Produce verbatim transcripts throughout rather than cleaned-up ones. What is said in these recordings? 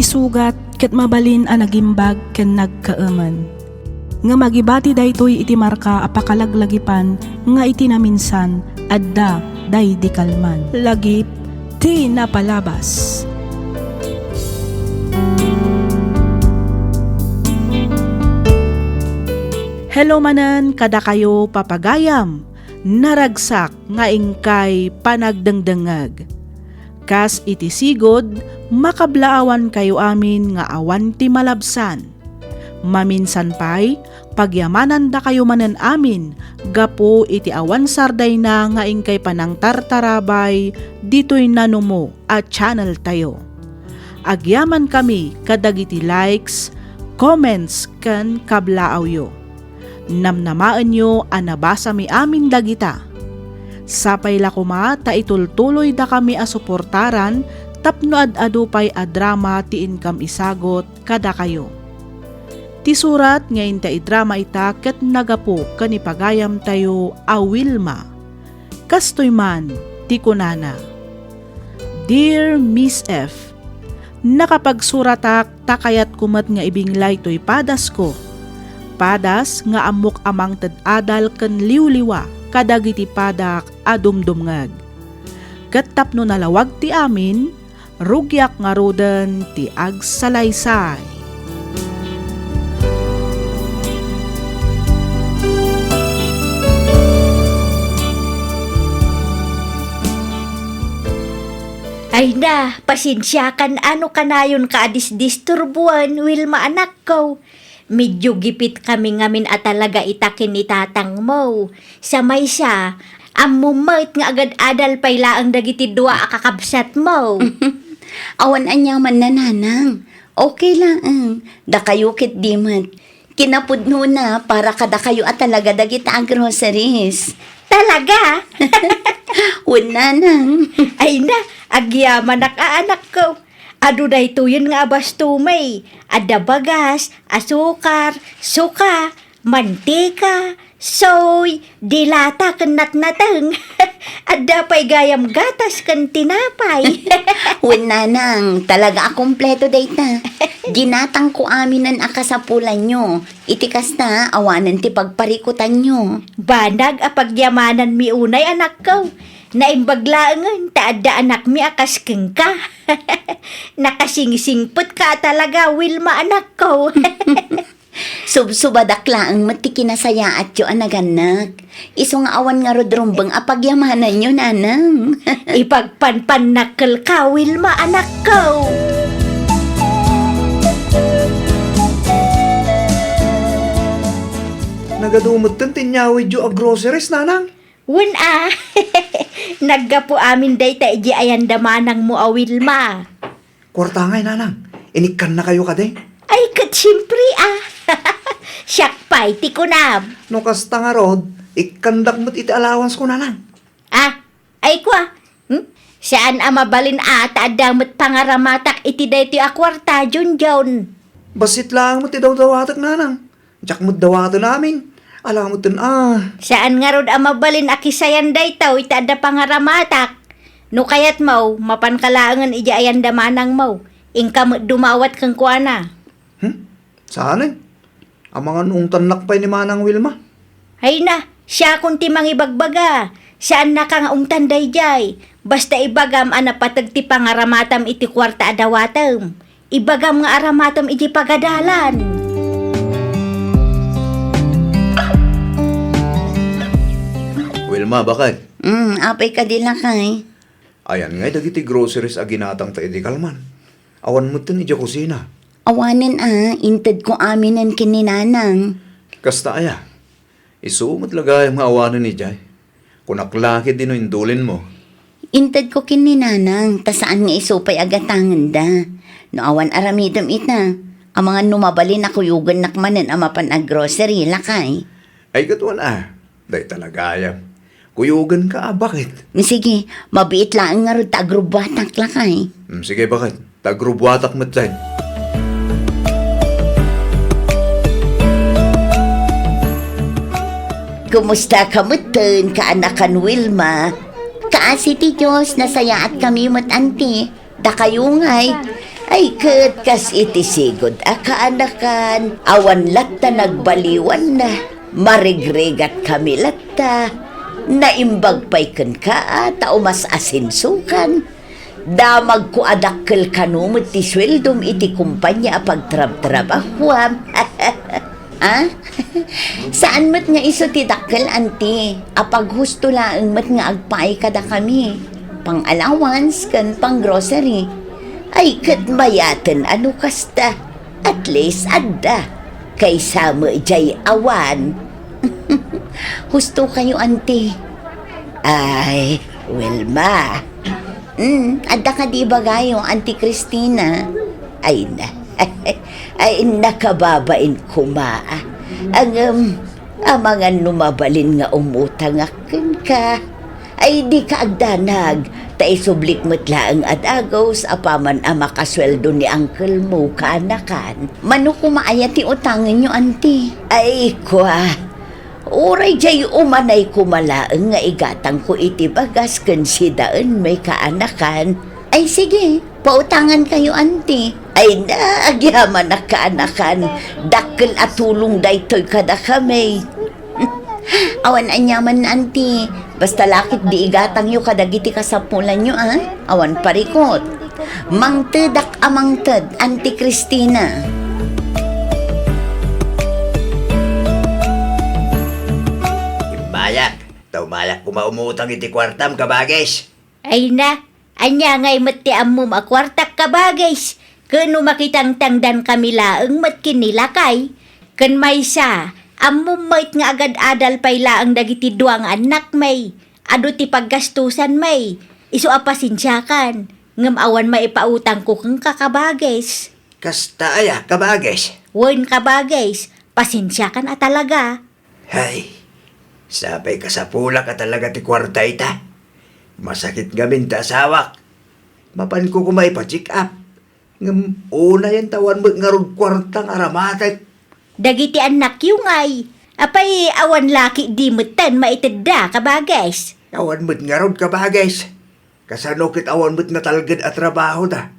Sugat ket mabalin a nagimbag ken nagkaemen. Ngem agibati daytoy iti marka a pakalaglagipan nga iti naminsan adda daydi kalman. Lagip ti napalabas. Hello manen kadakayo, papagayam. Naragsak nga inkay panagdengdengngeg. Kas iti sigud, makablaawankayo amin nga awan ti malabsan. Maminsan pay, pagyamanandakayo manen amin gapu iti awan sardayna nga inkay panangtartarabay ditoy nanumo a channeltayo. Agyamankami kadagiti likes, comments, ken kablaawyo. Namnamaenyo a nabasami amin dagita. Sapay la koma ta itultuloydakami a suportaran tapno ad-adu pay a drama ti inkam isagut kadakayo. Ti surat nga inta idrama ita ket nagapu ken ni pagayamtayo a Wilma. Kastoy man ti kunana, Dear Miss F, nakapagsuratak ta kayatko met nga ibinglay toy padasko. Padas nga ammok a mangted adal ken liwliwa kadagiti padak a dumdumngeg. Ket tapno nalawag ti amin, rugiak ngaruden ti agsalaysay. Ay na, pasensiakan a no kanayonka a disdisturboen, Wilma anakko. Medio gipitkami ngamin a talaga ita ken ni tatangmo. Sa maysa, ammom met nga agad-adal pay laeng dagiti dua a kakabsatmo. Awan aniamanna, nanang. Okay laeng. Dakayo ketdi met. Kinapudnona para kadakayo a talaga dagita a groceries. Talaga? Wen, nanang. Ay na, agyamanak a anakko. Adu daytoyen nga abastomey. Adda bagas, asukar, suka, mantika, soy, dilata ken natnateng. Adda pay gayam gatas ken tinapay. Wen, nanang, talaga a kompleto dayta. Ginatangko aminen a kasapulanyo. Iti kasta, awanen ti pagparikutanyo. Banag a pagyamananmi unay, anakko. Naimbag laengen ta adda anakmi a kas kenka. Nakasingsingpetka a talaga, Wilma, anakko. Subsubadak laeng met ti kinasayaatyo a nagannak. Isu nga awan ngarud rumbeng a pagyamananyo, nanang. Ipagpanpannak kelka, Wilma, anakko. Nagadu metten ti inyawidyo a groceries, nanang? Wen a, naggapu amin dayta idiay ayan da manangmo a Wilma. Kuarta ngay, nanang, inikkannakayo kadi? Ay, ket siempre a. Siak pay ti kunam. No kasta ngarud, ikkandak met iti allowance ko, nanang. Ah, ay kua. Hmm? Saan a mabalin a ta adda met pangaramatak iti daytoy a kuarta, Junjun. Bassit laeng met ti dawdawatek, nanang. Diak met dawaten amin. Ala metten a. Saan ngarud a mabalin a kisayan daytoy ta adda pangaramatak. No kayatmo, mapanka laengen idiay ayan da manangmo. Inka met dumawat kenkuana. Hmm? Saanen? Amangan no ungtannak pay ni Manang Wilma. Ay na, siakon ti mangibagbaga. Saannaka nga ungtan daydiay. Basta ibagam a napateg ti pangaramatam iti kuarta a dawatem. Ibagam nga aramatam iti pagadalan. Wilma, baket? Mm, apay kadi, lakay? Ayan ngay dagiti groceries a ginatangta idi kalman. Awan metten idiay kusina. Awanen a, intedko aminen ken ni Nanang. Kasta aya? Isu met la gayam nga awanen idiay. Kunak la ketdi no indulinmo. Intedko ken ni Nanang, ta saan nga isu pay a gatangenda. No awan aramidem ita, amangan no mabalin a kuyogennak manen a mapan aggrocery, lakay. Ay, ket wen a, dayta la gayam. Kuyogenka a, baket? Sige, mabiit laeng ngarud ta agrubbuatak, lakay. Mm, sige, baket. Tagrubbuatak metten. Kumusta ka metten, kaanakan Wilma? Kaasi ti Dios, nasayaatkami met, anti. Dakayo ngay, Ay, ket kas iti sigud a kaanakan, awan latta nagbaliwanna, marigrigat kami latta, naimbag pay kenka a ta umas-asensokan. Damagko a dakkel kano met ti sueldom iti kompania a pagtrabtrabahuam. Ah? Saan met nga isu ti dakkel, anti. Apaghusto laeng met nga agpaay kadakami. Pang-allowance ken pang-grocery. Ay, ket mayaten a no kasta. At least, adda. Kaysa met jay awan. Husto kayo, anti. Ay, Wilma. Mm, adda kadi ibagayo, Auntie Christina? Ay na. Ay, nakababain koma. Ngem, amangan no mabalin nga umutangak kenka. Ay, dika agdanag, ta isublik met laeng a dagus apaman a makasueldo ni uncle mo kaanakan. Mano koma aya ti utangenyo, anti? Ay, kua. Uray jay umanay koma laeng nga igatangko iti bagas ken sidaen may kaanakan. Ay, sige, pautangan kayo, anti. Ay na, agyamanak kaanakan. Dakkel a tulong daytoy kadakami. Awan aniaman, anti. Basta lakit di igatangyo kadagiti kasapulanyo, a? Awan parikot. Mangtedak a mangted, Auntie Christina. Immayak, ta umayak koma umutang iti kuartam, kabagis. Ay na, ania ngay met ti ammom a kuartak, kabagis? Ken no makitangtangdankami laeng met ken ni lakay. Ken maysa, ammom met nga agad-adal pay laeng dagiti dua nga annakmi. Adu ti paggastusanmi. Isu a pasensiakan. Ngem awan maipautangko kenka, kabagis. Kasta aya, kabagis? Wen, kabagis. Pasensiakan a talaga. Hay, sapay kasapulak a talaga ti kuarta ita. Masakit ngamin ti asawak. Mapanko koma ipa-check up. Ngem unayen ta awan met ngarud kuarta nga aramatek. Dagiti annakyo ngay, apay awan laki di metten maitedda, kabagis? Awan met ngarud, kabagis. Kasano ket awan met natalged a trabahoda?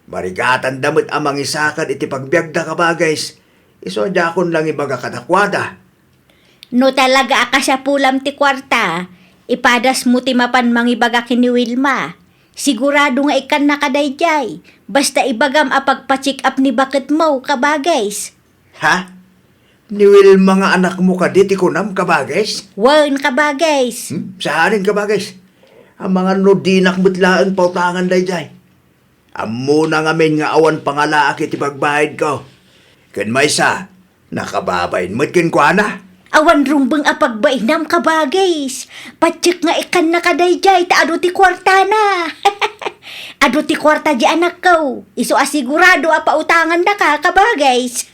Marigatanda met a mangisakad iti pagbiagda, kabagis. Isu a diakon nangibaga kadakuada. No talaga a kasapulam ti kuarta, ipadasmo ti mapan mangibaga ken ni Wilma. Sigurado nga ikkannaka daydiay. Basta ibagam a pagpa-check up ni baketmo, kabagis. Ha? Ni Wilma nga anakmo kadi ti kunam, kabagis? Wen, kabagis. Hmm? Saanen, kabagis? Amangan no dinak met laeng pautangan daydiay. Ammona ngamin nga awan pangalaak iti pagbaidko. Ken maysa, nakababain met kenkuana. Awan rumbeng a pagbainam, kabagis. Patiek nga ikkannaka daydiay ta adu ti kuartana. Adu ti kuarta di anakko. Isu a sigurado a pautangannaka, kabagis.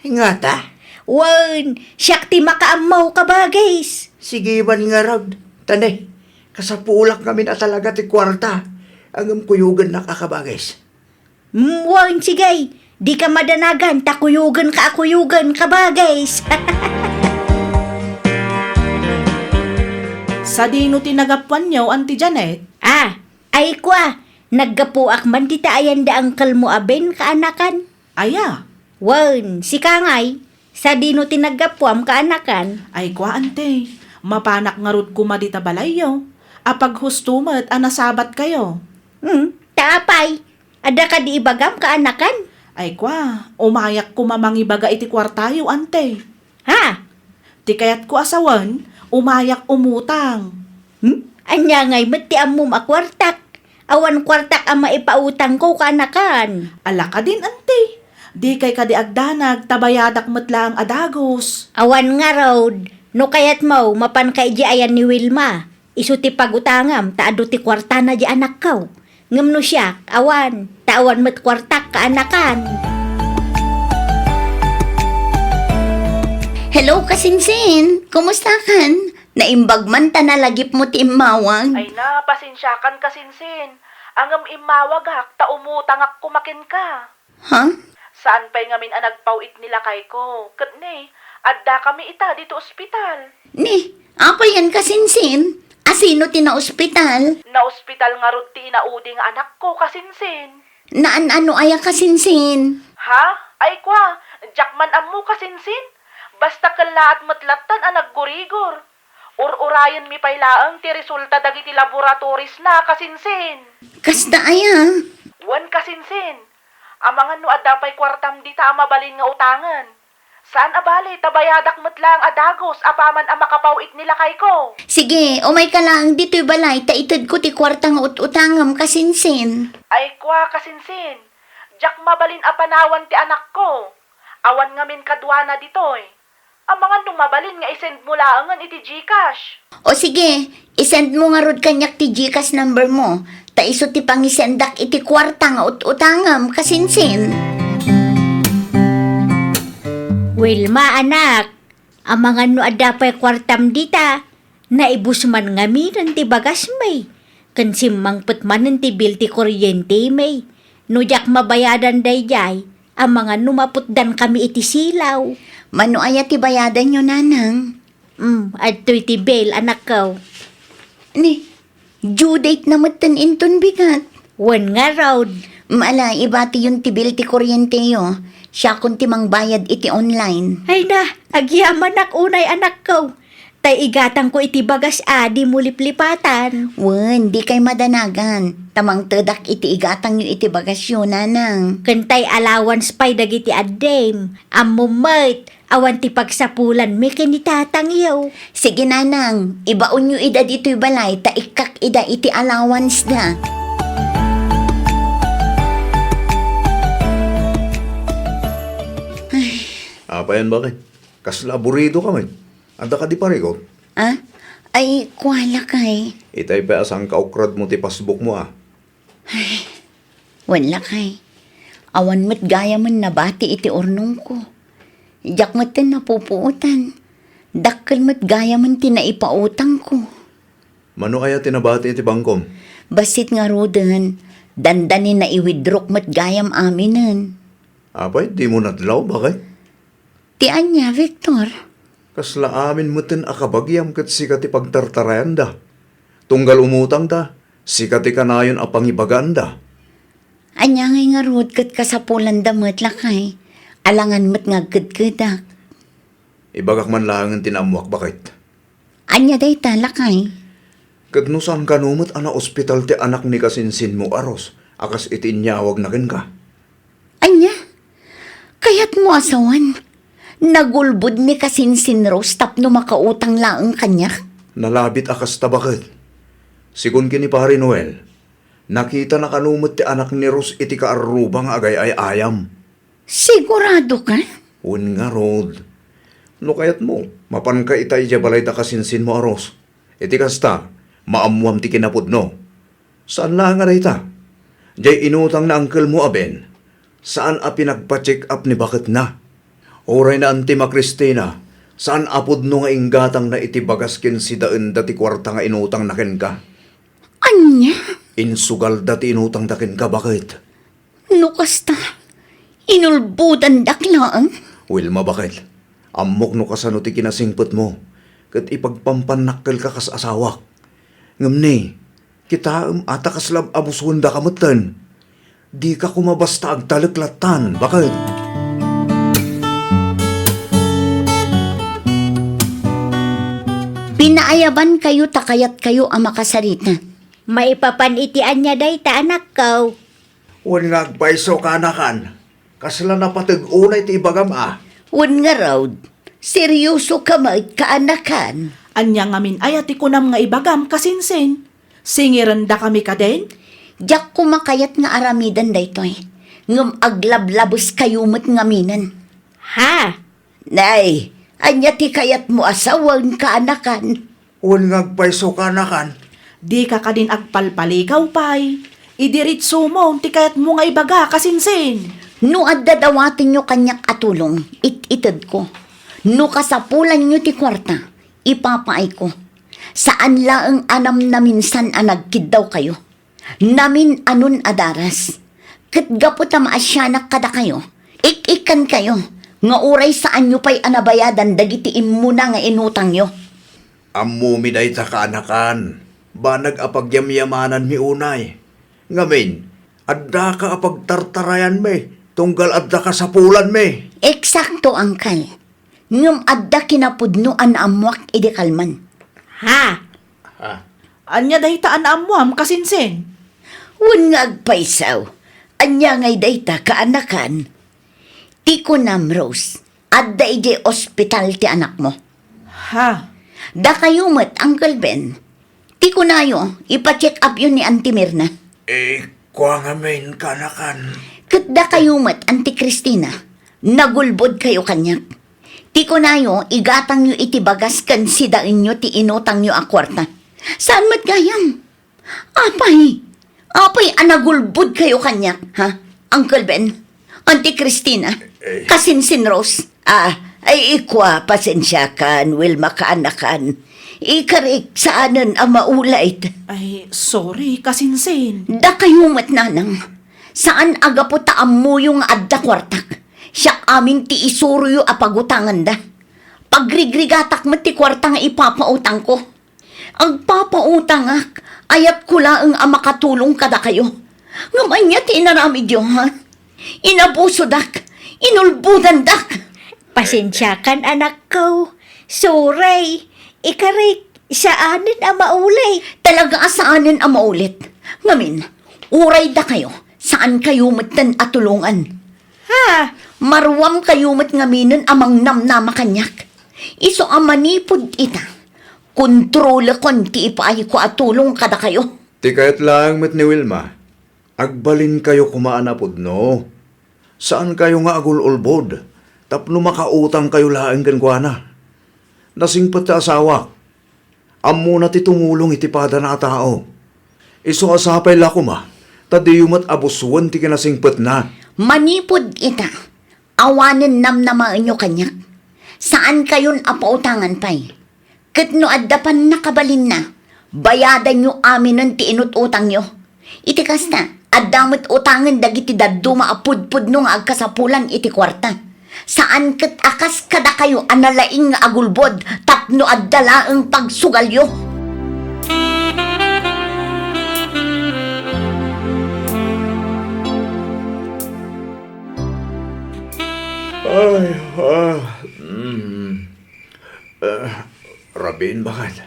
Ngata? Wen, siak ti makaammo, kabagis. Sige man ngarud. Ta ne, kasapulak ngamin a talaga ti kuarta. Ngem kuyogennak a, kabagis. Mm, wen, sige. Dika madanagan ta kuyogenka a kuyogen, kabagis. Sadino ti nagapuanyo, Auntie Janet? Ah, ay kua, naggapuak man dita ayan da uncle mo a Ben kaanakan. Aya? Wen, sika ngay, sadino ti naggapuam kaanakan? Ay kua, Auntie, mapanak ngarud koma dita balayyo. Apaghusto met a nasabatkayo. Hmm, ta apay? Adda kadi ibagam kaanakan? Ay kua, umayak koma mangibaga iti kuartayo, Auntie. Ha? Ti kayatko a sawen, umayak umutang. Hmm? Ania ngay met ti ammom a kuartak? Awan kuartak a maipautangko kaanakan. Ala kadin, Auntie. Dikay kadi agdanag ta bayadak met laeng a dagus. Awan ngarud, no kayatmo, mapanka idiay ayan ni Wilma. Isu ti pagutangam ta adu ti kuartana di anakko. Ngem no siak, awan, ta awan met kuartak kaanakan. Hello, kasinsin! Kumustakan? Naimbag man ta nalagipmo ti immawag. Ay na, pasensiakan, kasinsin. Ngem immawagak ta umutangak koma kenka. Ha? Saan pay ngamin a nagpaw-it ni lakayko. Ket ne, addakami ita dito ospital. Ni, apay yan, kasinsin? Asino ti naospital? Naospital ngarud ti inaudi nga anakko, kasinsin. Naan-ano aya, kasinsin? Ha? Ay kua, diak man ammo, kasinsin. Basta kellaat met lattan a naggurigor. Ur-urayenmi pay laeng ti resulta dagiti laboratories na, kasinsin. Kasta aya? Wen, kasinsin. Amangan no adda pay kuartam dita a mabalin nga utangen. Saan a bale, ta bayadak met laeng a dagus apaman a makapaw-it ni lakayko. Sige, umayka laeng ditoy balay, ta itedko ti kuarta nga ut-utangem, kasinsin. Ay kua, kasinsin. Diak mabalin a panawan ti anakko. Awan ngamin kaduana ditoy. Amangan no mabalin nga i-send mo laengen iti GCash. O sige, i-send mo ngarud kaniak ti GCash number mo, ta isu ti pangisendak iti kuarta nga ut-utangem, kasinsin. Wilma, anak, amangan no adda pay kuartam dita, naibus man ngaminen ti bagasmi, ken simmangpet manen ti bill ti kuryentemi. No diak mabayadan daydiay, amangan no maputdankami iti silaw. Mano aya ti bayadanyo, nanang? Mm, adtoy ti bill, anakko. Ni, due date na metten inton bigat. Wen ngarud. Mala, ibatiyon ti bill ti kuryenteyo. Siakon ti mangbayad iti online. Ay na, agyamanak unay, anakko. Ta igatangko iti bagas a dimo liplipatan. Wen, dikay madanagan. Ta mangtedak iti igatangyo iti bagasyo, nanang. Ken tay allowance pay dagiti addim. Ammom met, awan ti pagsapulanmi ken ni tatangyo. Sige, nanang, ibaonyo ida ditoy balay ta ikkak ida iti allowance da. Ay. Apayan, bakit? Kasla aburido ka met. Adda kadi parigot? Ah? Ay, kua lakay. Itay pay a sangkaukrad mo ti passbook mo, ah. Ay, wen lakay. Awan met gayamen nabati iti urnongko. Diak metten napupuotan. Dakkel met gayamen ti naipautangko. Mano aya ti nabati iti bangkom? Bassit ngaruden, dandani naiwidrok met gayam aminen. Apay, dimo nadlaw, bakit? Ti ania, Victor? Kasla amin metten a kabagiam ket sika ti pagtartarayanda. Tunggal umutangta, sika ti kanayon a pangibagaanda. Ania ngay ngarud ket kasapulanda met, lakay? Alangan met nga agkedkedak. Ibagak man laengen ti naammuak, bakit? Ania dayta, lakay? Ket no saan kano met a naospital ti anak ni kasinsinmo a Rose a kas iti inyawagna kenka? Ania? Kayatmo a sawen? Nagulbod ni kasinsin Rose tapno makautang laeng kaniak? Nalabit a kasta, baket. Sigun ken ni Pare Noel, nakitana kano met ti anak ni Rose iti kaarruba nga agay-ay-ayam. Sigurado ka? Wen ngarud. No kayatmo, mapanka ita idiay balay da kasinsinmo a Rose. Iti kasta, maammuam ti kinapudno. Saan laeng a dayta. Diay inutang na angkelmo a Ben, saan a pinagpa-check up ni baketna. Uray naantim a Cristina, saan a pudno nga inggatangna iti bagas ken sidaenda ti kuarta nga inutangna kenka. Ania? Insugalda ti inutangda kenka, baket. No kasta, inulbodandak laeng. Wilma, baket, ammok no kasano ti kinasingpetmo, ket ipagpampannak kenka kas asawak. Ngem ni, kitaem a ta kasla abusuendaka metten. Dika koma basta agtalek lattan, baket. Pinaayabankayo ta kayatkayo a makasarita. Maipapan iti ania dayta, anakko? Wen nga agpayso, kaanakan. Kasla napateg unay ti ibagam a. Wen ngarud, serioso ka met, kaanakan. Ania ngamin aya ti kunam nga ibagam, kasinsin? Singirendakami kadin? Diak koma kayat nga aramiden daytoy. Ngem aglablabes kayo met ngaminen. Ha? Nay, ania ti kayatmo a sawen, kaanakan? Wen nga agpayso, kaanakan. Dika kadin agpalpalikaw pay. Idiretsomon ti kayatmo nga ibaga, kasinsin. No adda dawatenyo kaniak a tulong, it-itedko. No kasapulanyo ti kuarta, ipapaayko. Saan laeng a namnaminsan a nagkiddawkayo. Namin-anon a daras. Ket gapu ta maasianak kadakayo, ik-ikkankayo nga uray saanyo pay a nabayadan dagiti immuna nga inutangyo. Ammomi dayta, kaanakan. Banag a pagyamyamananmi unay. Ngamin, Addaka a pagtartarayanmi, tunggal adda kasapulanmi. Eksakto, Uncle. Ngem adda kinapudno a naammoak idi kalman. Ha? Ha? Ania dayta a naammoam, kasinsin? Wen nga agpayso. Ania ngay dayta, kaanakan? Ti kunam, Rose, adda idiay ospital ti anakmo. Ha? Dakayo met, Uncle Ben. Ti kunayo, ipa-check upyo ni Auntie Mirna. Eh, kua ngamin, kaanakan. Ket dakayo met, Auntie Christina. Nagulbodkayo kaniak. Ti kunayo, igatangyo iti bagas ken sidaenyo ti inutangyo a kuarta. Saan met gayam? Apay? Apay a nagulbodkayo kaniak, ha? Uncle Ben, Auntie Christina, Eh. Kasinsin Rose. Ah, ay, ikua, pasensiakan, Wilma, kaanakan. Ikarik, saanen a maulit. Ay, sorry, kasinsin. Dakayo met, nanang. Saan a gapu ta ammoyo nga adda kuartak. Siak amin ti isuroyo a pagutanganda. Pagrigrigatak met ti kuarta nga ipapautangko. Agpapautangak, ayatko laeng a makatulong kadakayo. Ngem ania ti inaramidyo, ha? Inabusodak, inulbodandak. Pasensiakan, anakko. Sorry. Ikarik, saanen a maulit. Talaga a saanen a maulit. Ngamin, uray dakayo, saankayo metten a tulongan. Ha? Maruamkayo met ngaminen a mangnamnama kaniak. Isu a manipud ita, kontrolekon ti ipaayko a tulong kadakayo. Ti kayat laeng met ni Wilma, agbalinkayo koma a napudno. Saankayo nga agul-ulbod tapno makautangkayo laeng kenkuana. Nasingpet ti asawak. Ammona ti tumulong iti padana a tao. Isu a sapay la koma ta diyo met abusuen ti kinasingpetna. Manipud ita, awanen namnamaenyo kaniak. Saankayon a pautangan pay. Ket no adda pannakabalinna, bayadanyo aminen ti inut-utangyo. Iti kasta, adda met utangen dagiti dadduma a pudpudno nga agkasapulan iti kuarta. Saan ket a kas kadakayo a nalaing nga agulbod tapno adda laeng pagsugalyo. Ay, ah, mm. Ah, rabiin, baket.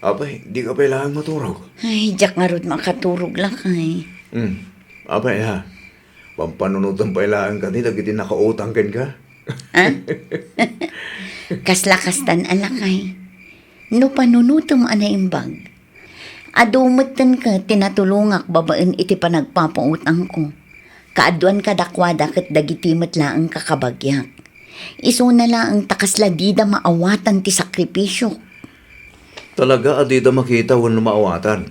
Apay, dika pay laeng maturog? Ay, diak ngarud makaturog, lakay. Hmm. Apay, ha? Pampanunotem pay laeng kadi dagiti nakautang kenka? Ha? Kasla kastan a, lakay. No panunotem a naimbag, adu metten ket ti natulongak babaen iti panagpapautangko. Kaaduan kadakuada ket dagiti met laeng kakabagiak. Isuna laeng ta kasla dida maawatan ti sakripisiok. Talaga a dida makita wenno maawatan.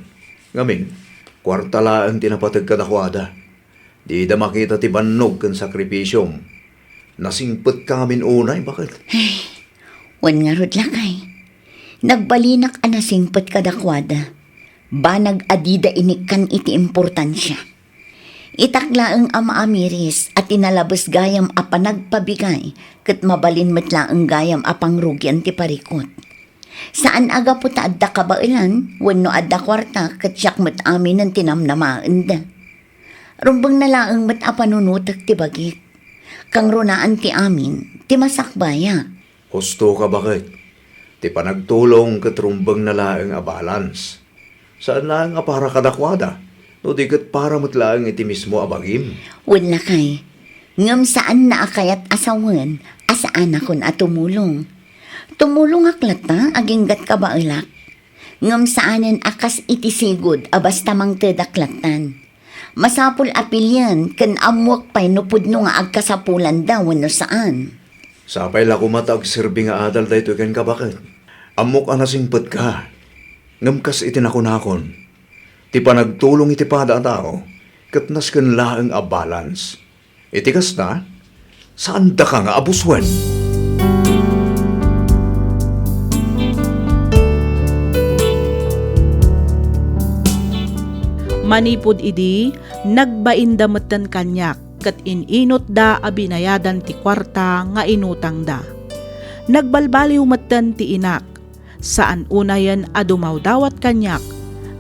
Ngamin, kuarta laeng ti napateg kadakuada. Dida makita ti bannog ken sakripisiom. Nasingpetka ngamin unay, baket. Ay, wen ngarud, lakay. Nagbalinak a nasingpet kadakuada. Banag a dida inikkan iti importansia. Itak laeng a maamiris a ti nalabes gayam a panagpabigay ket mabalin met laeng gayam a pangrugian ti parikut. Saan a gapu ta adda kabaelan wenno adda kuarta ket siak met aminen ti namnamaenda. Rumbengna laeng met a panunotek ti bagik. Kangrunaan ti amin ti masakbayak. Husto ka, baket. Ti panagtulong ket rumbengna laeng a balance. Saan laeng a para kadakuada, no di ket para met laeng iti mismo a bagim. Wen, lakay, ngem saanna a kayat a sawen a saanakon a tumulong. Tumulongak latta aginggat kabaelak. Ngem saanen a kas iti sigud a basta mangtedak lattan. Masapul a pilien ken ammuek pay no pudno nga agkasapulanda wenno saan. Sapay la koma ta agserbi nga adal daytoy kenka, baket. Ammok a nasingpetka, ngem kas iti nakunakon, ti panagtulong iti pada a tao ket nasken laeng a balance. Iti kasta, saandaka nga abusuen. Manipud idi, nagbainda metten kaniak ket in-inutda a binayadan ti kuarta nga inutangda. Nagbalbaliw metten ti inak, saan unayen a dumawdawat kaniak,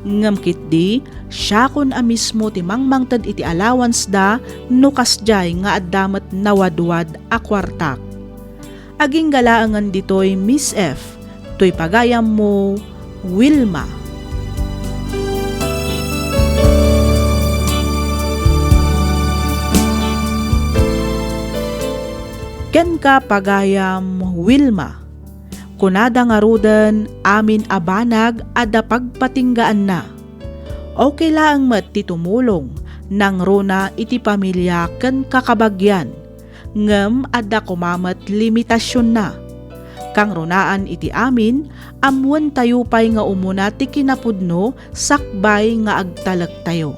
Ngem ketdi, siakon a mismo ti mangmangted iti allowance da no kasdiay nga adda met nawadwad a kuartak. Agingga laengen ditoy, Miss F, toy pagayammo, Wilma. Kenka, pagayam Wilma. Kunada ngaruden, amin a banag adda pagpatinggaanna. Okay laeng met ti tumulong, nangruna iti pamilya ken kakabagian, ngem adda koma met limitasionna. Kangrunaan iti amin, ammoentayo pay nga umuna ti kinapudno sakbay nga agtalektayo.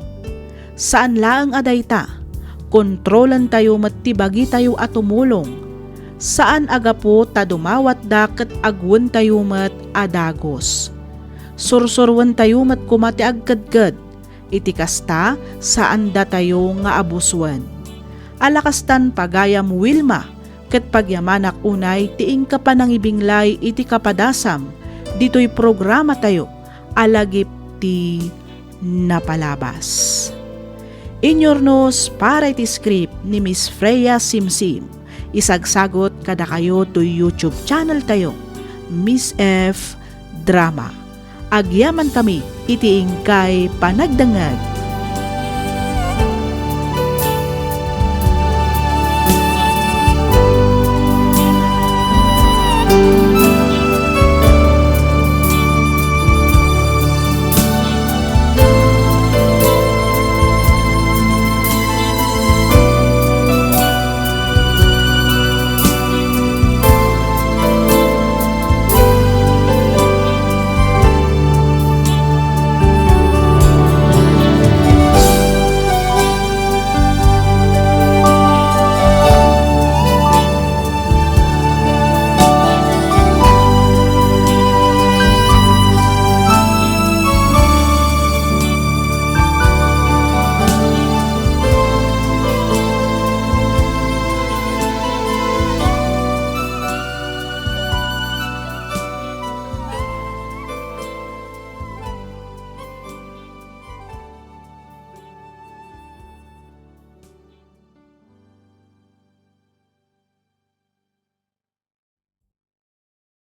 Saan laeng a dayta, kontrolentayo met ti bagitayo a tumulong. Saan a gapu ta dumawatda ket agwentayo met a dagus. Sursuroentayo met koma ti agkedked. Iti kasta, saandatayo nga abusoen. Ala kastan, pagayam Wilma, ket pagyamanak unay ti inka panangibinglay iti kapadasam ditoy programatayo a Lagip ti Napalabas. Inyurnos para iti script ni Miss Freya Simsim. Isagsagot kadakayo toy YouTube channel tayo, Miss F Drama. Agyamankami iti inkay panagdengngeg.